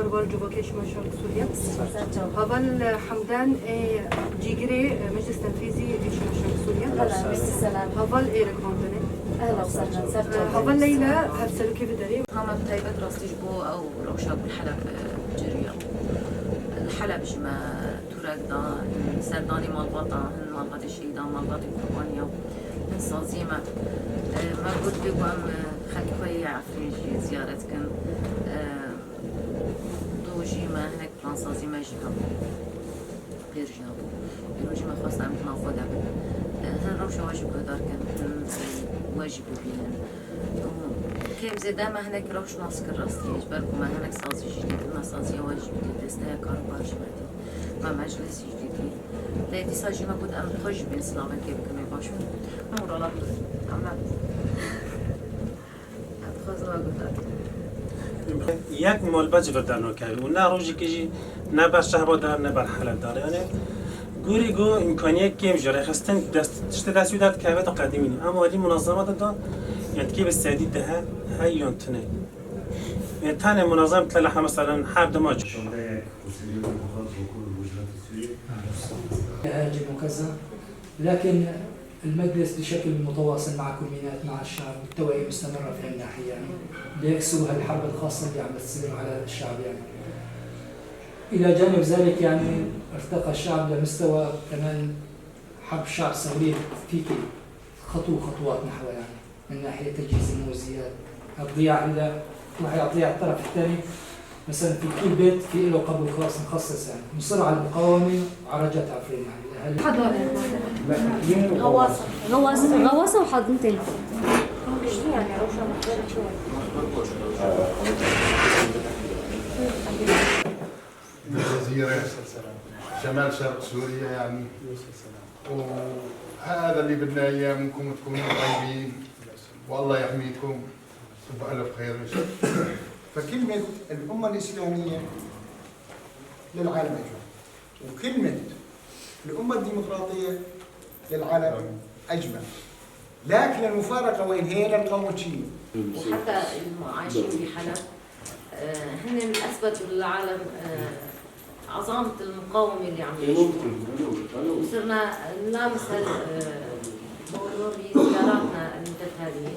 Karûbarê Civakê Şimal Şerq Sûriye. Heval Hemdan ê cîgirê Meclis Tenfîzî ê Şimal Şerq Sûriye. Heval Êrek Vandenê. Heval Leyla hevserokê vê derê. Nama bi taybet rastî ji bo ew rewşa ku li Heleb ciriya. Li Heleb ji me tûrek da serdanê malbata hin malbatê şehîdan, malbatê qurbaniya hin saziyê me. Me got bê ku em xelkê xwe yê Efrîn jî ziyaret bikin. Do jî me hinek plansazî me jî hebû. Pêr jî hebû. Îro jî me xwest em di nav xwe de bin. Hin rewşa we jî guhdar kin, hin we jî bibînin. Kêm zêde me hinek rewş nas kir rastî ji ber ku me hinek sazî jî dîtin, me saziya we jî dît, desteya karûbar jî me dît, me meclis jî dîtî. Lê dîsa jî me got em bi xwe jî bên silavekê bikin wê baş be. Morala em em dixwazin we guhdar bikin. Yek malbat ji vir dernakeve û ne rojekê jî ne ber Şehba der ne ber Heleb der. Yani gorî ku îmkaniyek kêm ji rêxistin dest tiştê dest wî derdikeve diqedimîne. Em alî munazama da yani dikê bi sedî dehe hey yan tune. Yani tenê munazam telehe meselen her dema هاجم وكذا، لكن المجلس بشكل متواصل مع كل مع الشعب، التوعية مستمرة في الناحية يعني ليكسروا هالحرب الخاصة اللي عم بتصير على الشعب يعني. إلى جانب ذلك يعني ارتقى الشعب لمستوى كمان حرب الشعب الثورية فيك خطوة خطوات نحو يعني من ناحية تجهيز الموزيات الضياع هلا تروح يعطيها على الطرف الثاني، مثلا في كل بيت في له قبر خاص مخصص يعني مصر على المقاومة وعلى رجعة عفرين يعني. غواصة غواصة غواصة وحاضنتين. يعني روشة مختلفة. الجزيرة شمال شرق سوريا يعني، وهذا اللي بدنا اياه منكم، تكونوا طيبين والله يحميكم وبألف خير ان شاء الله. فكلمة الأمة الإسلامية للعالم أجمع، وكلمة الأمة الديمقراطية للعالم أجمع، لكن المفارقة وين هي للقومجية. وحتى المعايشين بحلب هن اثبتوا للعالم عظامة المقاومة اللي عم يعيشوها، وصرنا نلامس هالموضوع بزياراتنا المتتالية.